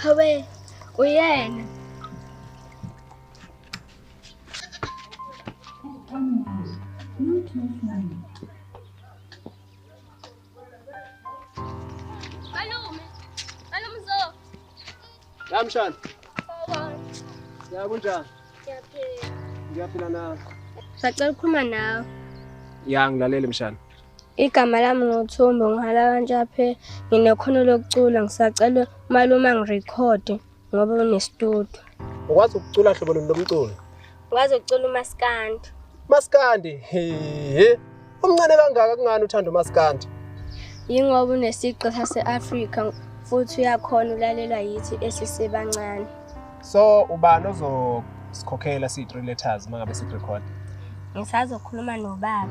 Hawe, uyena. Malume, malume zo. Ya mshana. Sawubona. Ya kunjani? Ngiyaphila. Ngiyaphila nawe. Sacela ukukhuluma nawe. Ya ngilalele mshana. Igama lami nguThumbo, ngihala kanjaphe, nginekhono lokucula, ngisacela umalume angirekhode ngoba unestudio. Ukwazi ukucula hlobo luni lomculo? Ngikwazi ukucula umaskandi. Maskandi? He. Umncane kangaka kungani uthanda umaskandi? Yingoba unesigqi sase-Afrika futhi uyakhona ulalelwa yithi esisebancane. So ubani ozosikhokhela siyi-3 letters uma ngabe sikurekhod? Ngisazokhuluma nobaba.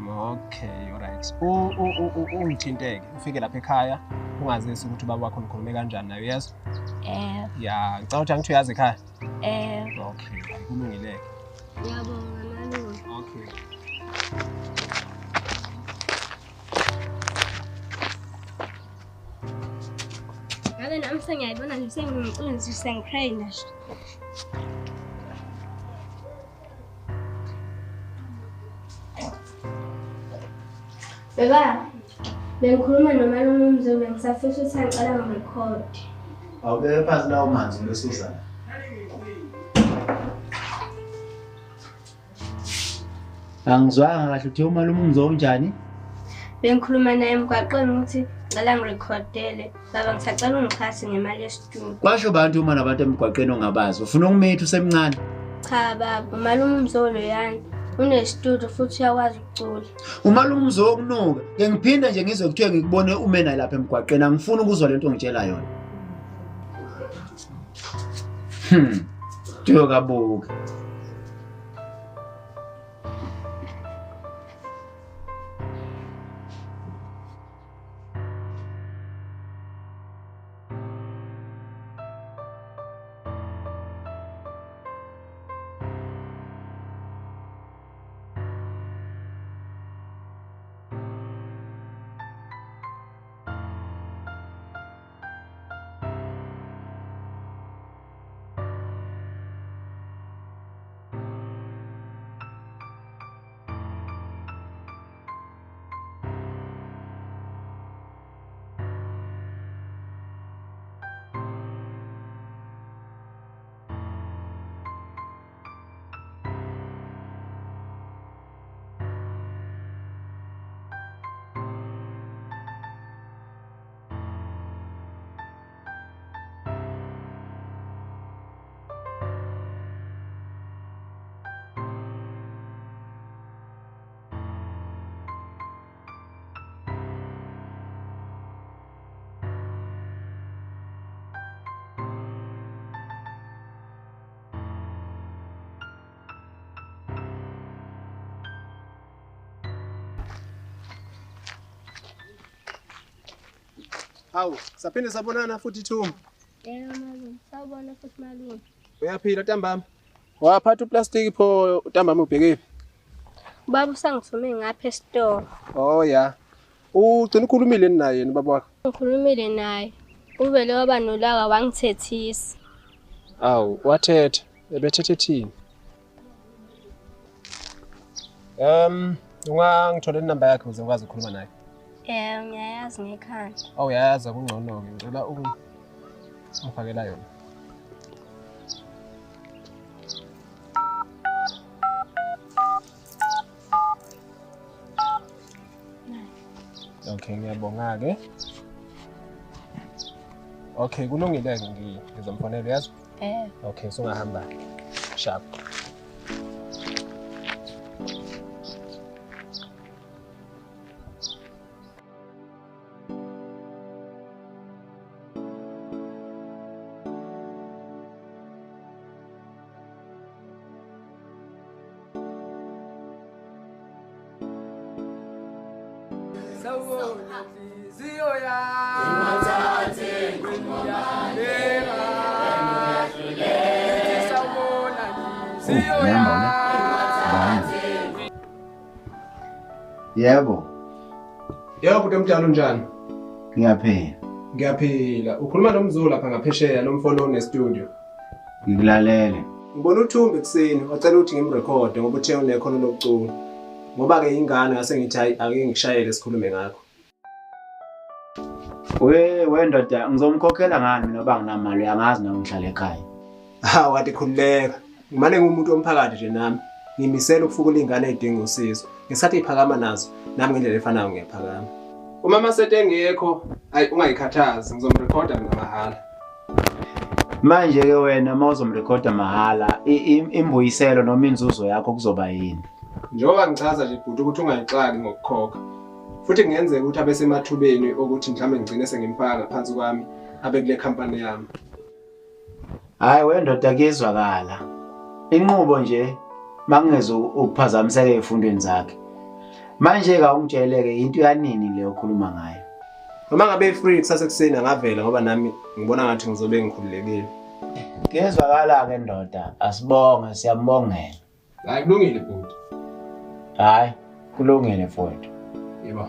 Okay, alright. Ungithinteke, ufike lapha ekhaya, ungazisi ukuthi ubaba wakho nikhulume kanjani naye, uyezwa? Eh. Ya, ngicabanga ukuthi angithi uyazi ekhaya. Eh. Okay, kulungile-ke. Ngiyabonga malume. Okay. Ngabe nami sengiyayibona nje sengingumculo nje sengitraina nje. Baba, bengikhuluma nomalume uMzulu, ngisafisa ukuthi angicela ngirekhode. Awubeke phansi lawo manzi bese uzana. Angizwanga kahle uthe umalume uMzulu unjani? Bengikhuluma naye emgwaqeni ukuthi ngicela ngirekhodele. Baba ngisacela ungixhase ngemali yestudio. Kwasho bantu uma nabantu emgwaqeni ongabazi. Ufuna ukumitha usemncane? Cha baba, umalume uMzulu loyana unestudio futhi uyakwazi ukucula. Umalume uMzulu okunuka. Ke ngiphinde nje ngizwe kuthiwe ngikubone ume naye lapha emgwaqeni. Angifuni ukuzwa lento ongitshela yona. Tuyokabuka. Hawu, saphinde sabonana futhi Thumba. Yebo malume, sawubona futhi malume. Uyaphila ntambama? Waphatha uplastiki pho ntambama ubhekephi? Ubaba usangithume ngapha esitolo. Oh ya. Ugcina ukhulumile naye yena ubaba wakho? Ngikhulumile naye. Uvele waba nolaka wangithethisa. Awu, wathetha. Ebethethe thini? Ungangitholela inamba yakhe ukuze ngikwazi ukukhuluma naye. Eh, ngiyayazi ngekhanda. Oh, uyayazi kungcono-ke. Ngicela ungifakela yona. Okay, ngiyabonga-ke. Okay, kulungile-ke ngizomfonela, uyazi? Eh. Okay, sungahamba. Sharp. Yebo. Yebo, bhuti omdala unjani? Ngiyaphila. Ngiyaphila. Ukhuluma nomzulu lapha ngaphesheya lo mfolo one-studio. Ngikulalele. Ngibona uThumbi ekuseni wacela ukuthi ngimrekhode ngoba uthe unekhono lokucula. Ngoba-ke ingane ngase ngithi hayi ake ngikushayele sikhulume ngakho. We we ndoda ngizomkhokhela ngani mina ngoba nginamali uyangazi nami ngihlala ekhaya. Hawu kade khululeka. Ngimane ngumuntu womphakathi nje nami. Ngimisela ukufukula iy'ngane ey'dinga usizo. Ngesikhathi ey'phakama nazo, nami ngendlela efanayo ngiyaphakama. Uma Masete engekho, ayi ungayikhathazi, ngizomrekhoda mina mahhala. Manje ke wena uma uzomrekhoda mahhala imbuyiselo noma inzuzo yakho kuzoba yini? Njengoba ngichaza nje bhuti ukuthi ungayixaki ngokukhokha. Futhi kungenzeka ukuthi abe semathubeni okuthi mhlawumbe ngigcine sengimfaka ngaphansi kwami abe kule khampani yami. Hayi we ndoda kuyezwakala. Inqubo nje makungeze ukuphazamiseka ezifundweni zakhe. Manje ke awungitshele ke into yanini le okhuluma ngayo? Noma ngabe free kusasa ekuseni angavela ngoba nami ngibona ngathi ngizobe ngikhululekile. Kuyezwakala ke ndoda, asibonge siyambongela. Hayi kulungile bhuti. Hayi kulungile mfowethu. Yebo.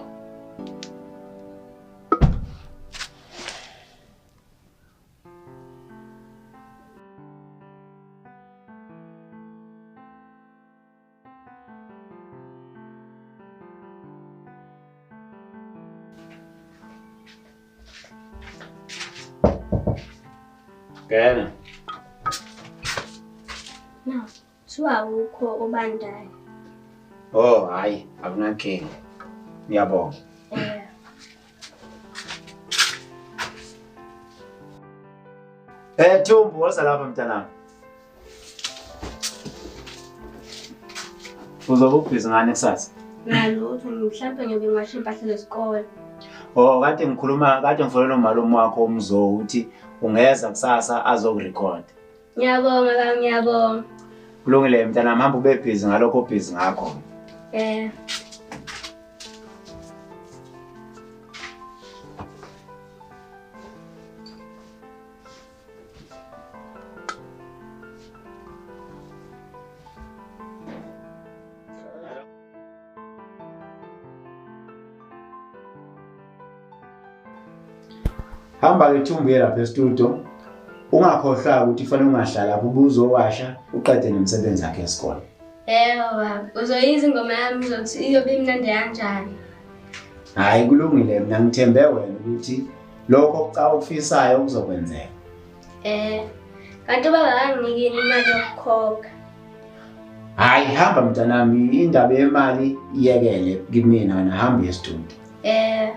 Ngena. Na, kuthiwa awukho obandayo. Oh hayi akunankinga. Ngiyabonga. Eh, Eh Thumbu woza lapha mntanami. Uzobe ubhizi ngani kusasa? ngalutho mhlawumbe ngiyobe ngiwasha impahla zesikole. Oh kade ngikhuluma kade ngifonela umalume wakho umzo ukuthi ungeza kusasa azokurecord. Ngiyabonga baba, ngiyabonga. Kulungile mntanami hamba ube busy ngalokho obhizi ngakho. Eh, Hamba ke Thumbu uye lapha e-studio. Ungakhohlwa ukuthi kufanele ungahlala lapho ubuzowasha uqede nemisebenzi yakhe yesikole. yebo baba, uzoyizwa ingoma yami uzothi iyobe imnandi kanjani. Hayi kulungile mina ngithembe wena ukuthi lokho okufisayo kuzokwenzeka. Eh, kanti ubaba kanginikini imali yokukhokha. Hayi hamba mntanami indaba yemali iyekele kimina wena hamba uye e-studio. Eh,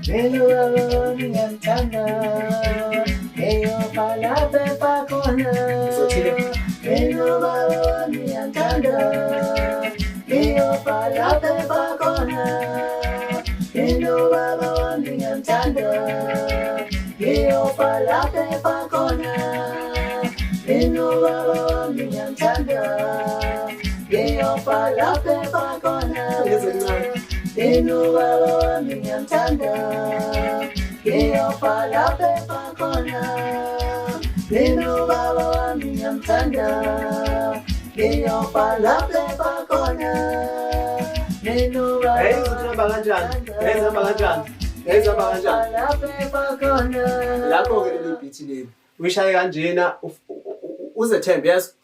Hello baba ngiyamthanda. Eyofa lapha efakhona. Hello baba ngiyamthanda. Eyofa lapha efakhona. Hello baba ngiyamthanda. Eyofa lapha efakhona. Hello baba ngiyamthanda. Eyofa lapha efakhona. Hello baba wami ngiyamthanda. Ngiyofa lapha efakhona. Hello baba wami ngiyamthanda. Ngiyofa lapha efakhona. Hello baba. Hey, uzohamba kanjani? Hey, uhamba kanjani? Hey, uhamba kanjani? Lapha efakhona. Lapho-ke leli beat leli. Uyishaye kanjena uzethembe yes.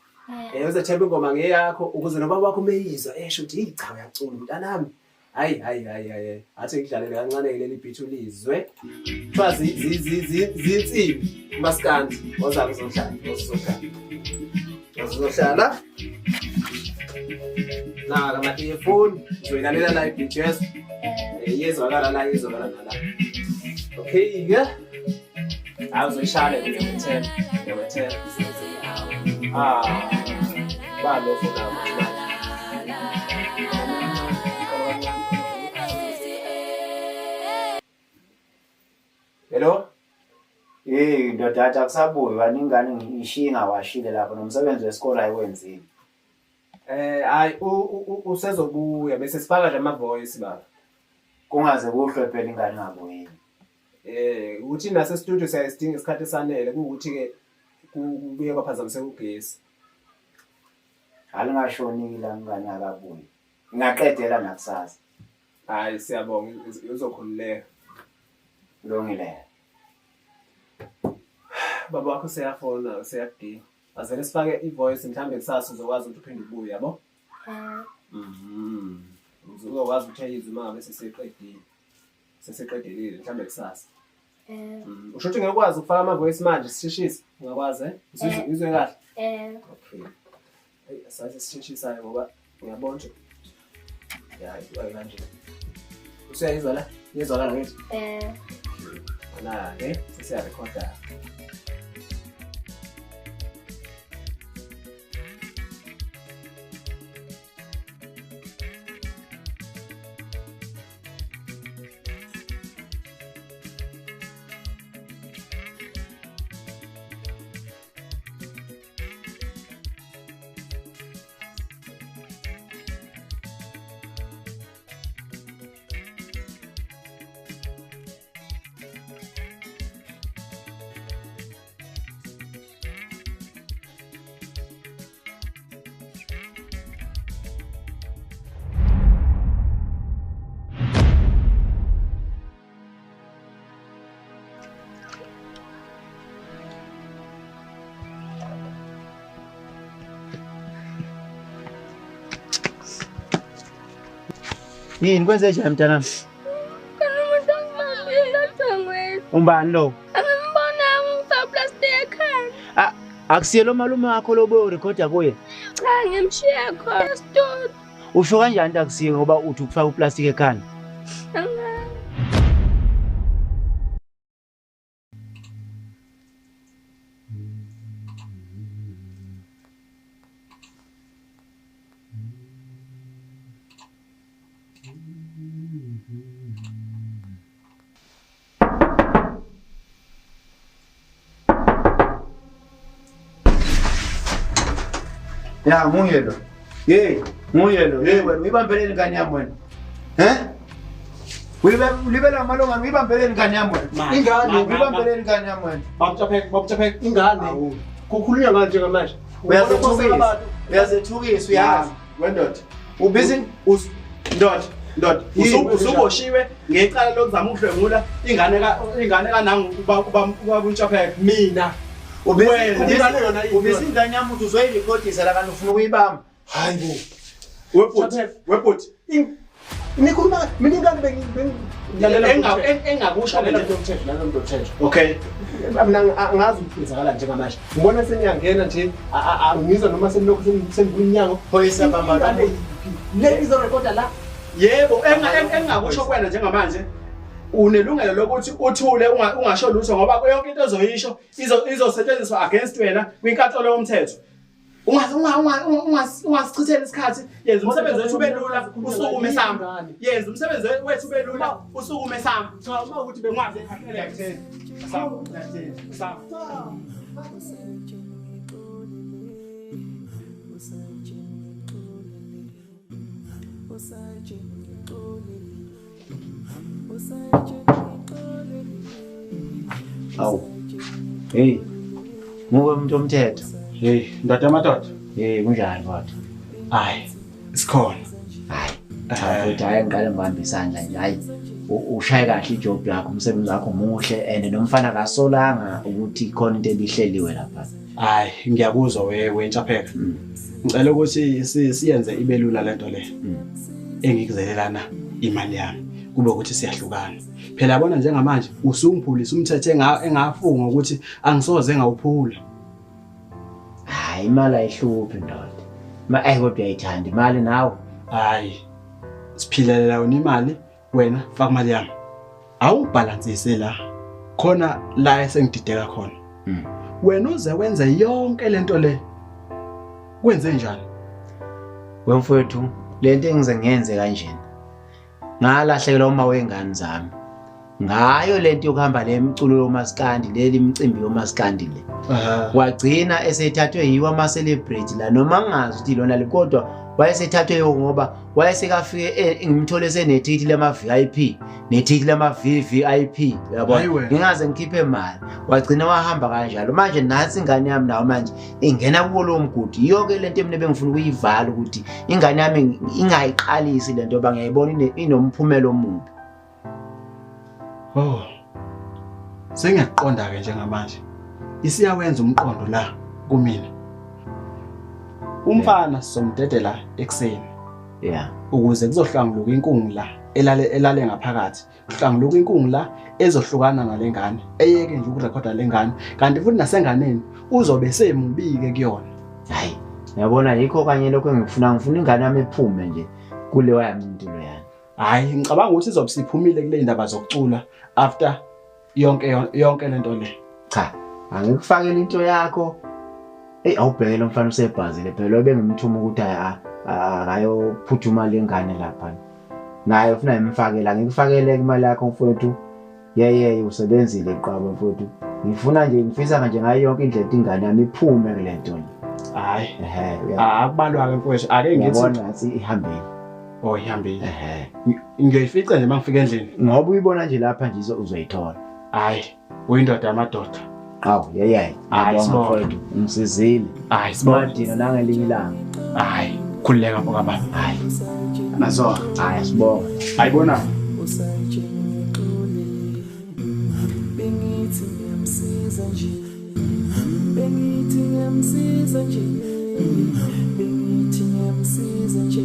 eh, Uzethembe ingoma ngeyakho ukuze nobaba wakho umeyizwa esho ukuthi hey cha uyacula mntanami. Hayi hayi hayi hayi. Athi ngidlalele kancane ke leli beat ulizwe. Kuthiwa zinsimbi umaskandi oza kuzohlala ozohlala. Ozohlala. Naka ama-earphone uzoyilalela la i-beat yes. Iyezwakala la iyezwakala nala. Okay ke. Hayi uzoyishaya le ngiyakwethemba. Ngiyakwethemba. Ah. Ba lo funa ukuthi Hello? Hey ndoda athi akusabuyi wani ingane ngishiye ngawashile lapho nomsebenzi wesikole ayiwenzile. Hayi usezobuya bese sifaka nje ama voice baba. Kungaze kuhlwe phela ingane ingabuyile. Ukuthi nase studio siyasidinga isikhathi esanele kuwukuthi ke kubuye kwaphazamiseka ugesi. Alingashoni la ingane akabuyi. Ngingaqedela nakusasa. Hayi siyabonga uzokhululeka. Kulungile. Baba wakho seyafona useyakudinga. Azele sifake ivoice mhlambe kusasa uzokwazi ukuthi uphinde ubuye yabo? Uzokwazi ukuthi ayizwe uma ngabe sesiqedile. Sesiqedelile mhlambe kusasa. Usho ukuthi ngiyakwazi ukufaka ama voice manje sishishise. Ungakwazi eh? Uzwe kahle? Okay. Hey asazi sishishisayo ngoba ngiyabona nje. Ya, ayi kanje. Usuyayizwa la? Iyezwakala ngithi? Ana ke sesiyarekhoda. Yini kwenze njani mntanami? Khona umuntu ongibambile ocingweni. Umbani lo? Angimbona ngifaka plastic ekhanda. Akusiye lo malume wakho lo boyorekhoda kuye? Cha ngimshiye khona studio. Usho kanjani ukuthi akusiye ngoba uthi ukufaka uplastic ekhanda? Ya nguye lo. Hey, nguye lo. Hey wena uyibambeleni ingane yami wena? Eh? Ulibela malonga uyibambeleni ingane yami wena? Ingane uyibambeleni ingane yami wena? Babuchapheka ingane. Kukhulunywa ngani njengamanje? Uyazethukisa. Uyazethukisa uyazi. Wendoda. Ubusy ndoda. Ndoda, usuboshiwe ngecala lokuzama ukudlwengula ingane kanangu ubaba uNtshapheka. Mina. Ubisi ingane yami uthi uzoyirekhodisa la kanti ufuna ukuyibamba. Hayi bo. Webhuti. Nikhuluma mina ingane engakusho le nto nalomthetho. Okay. Mina angazi ukuthi kwenzakala njengamanje. Ngibona seniyangena nje angizwa noma senilokhu sengiyinyango. Phoyisa bamba. Le izorekhoda la. Yebo, engakusho kuwena njengamanje unelungelo lokuthi uthule ungasho lutho ngoba yonke into ozoyisho izosetshenziswa against wena kwinkantolo yomthetho. Ungasichitheli isikhathi, yenza umsebenzi wethu ube lula, usukume samba. Yenza umsebenzi wethu ube lula, usukume samba. Cha uma ukuthi bengazi Samba. Awu. Hey. Nguwe umuntu omthetho. Hey, ndoda madoda. Hey, kunjani kodwa? Hayi, sikhona. Hayi. Cha futhi hayi ngiqale ngibambe isandla nje. Hayi, ushaye kahle ijob yakho, umsebenzi wakho muhle and nomfana kasolanga ukuthi khona into ebihleliwe lapha. Hayi, ngiyakuzwa wewe Ntshapheka. Ngicela ukuthi siyenze ibe lula lento le. Engikuzelelana imali yami kube ukuthi siyahlukana. Phela yabona njengamanje usungiphulisa umthetho engafunga ukuthi angisoze ngawuphula. Hayi imali ayihluphi ndoda. Ma kodwa uyayithanda imali nawe. Hayi. Siphilelela yona imali wena faka imali yami. Awubhalansise la. Khona la esengidideka khona. Wena uze wenze yonke lento le. Kwenze njani? Wemfowethu lento engize ngiyenze kanjena. Ngalahlekelwa uma wengane zami. Ngayo lento yokuhamba le mculo yomaskandi leli mcimbi yomaskandi le. Wagcina esethathwe yiwo ama celebrity la noma ngingazi ukuthi lona le kodwa wayesethathwe yiwo ngoba wayesekafike ngimthole senethikithi lama VIP nethikithi lama VVIP uyabona ngingaze ngikhiphe imali wagcina wahamba kanjalo. Manje nathi ingane yami nawo manje ingena kuwo lo mgodi. Yiyo-ke lento mina bengifuna ukuyivala ukuthi ingane yami ingayiqalisi lento ngoba ngiyayibona inomphumela omubi. Oh. Sengiyaqonda ke njengamanje. Isiyawenza umqondo la kumina. Umfana sizomdedela ekuseni. Yeah. Ukuze kuzohlanguluka inkungu la elale ngaphakathi. Kuhlanguluka inkungu la ezohlukana nalengane. Eyeke nje ukurekhoda lengane. Kanti futhi nasenganeni uzobe semubike kuyona. Hayi, uyabona yikho kanye lokho engikufuna, ngifuna ingane yami iphume nje kuleyo yami into yana. Hayi, ngicabanga ukuthi izobe siphumile kule ndaba zokucula after yonke lento le. Cha, angikufakele into yakho. Ey, awubheke lo mfana usebhazile phela bengimthuma ukuthi akayophuthuma lengane lapha. Naye ufuna ngimfakele, angikufakele imali yakho mfowethu. Yeye usebenzile qaba mfowethu. Ngifuna nje ngifisa nje ngayo yonke indlela ingane yami iphume kule nto le. Hayi, akubalwa ke mfowethu. Ake ngithi ngiyabona ngathi ihambile. Oh, ihambile. Ngiyoyifica nje mangifika endlini. Ngoba uyibona nje lapha nje uzoyithola. Hayi, uyindoda yamadoda. Awu, yeye. Hayi, sibonga. Ngisizile. Hayi, sibonga. Dino nangelinye ilanga. Hayi, khululeka mfoka baba. Hayi. Nazo. Hayi, sibonga. Ayibona. Bengithi ngiyamsiza nje. Bengithi ngiyamsiza nje. Bengithi ngiyamsiza nje.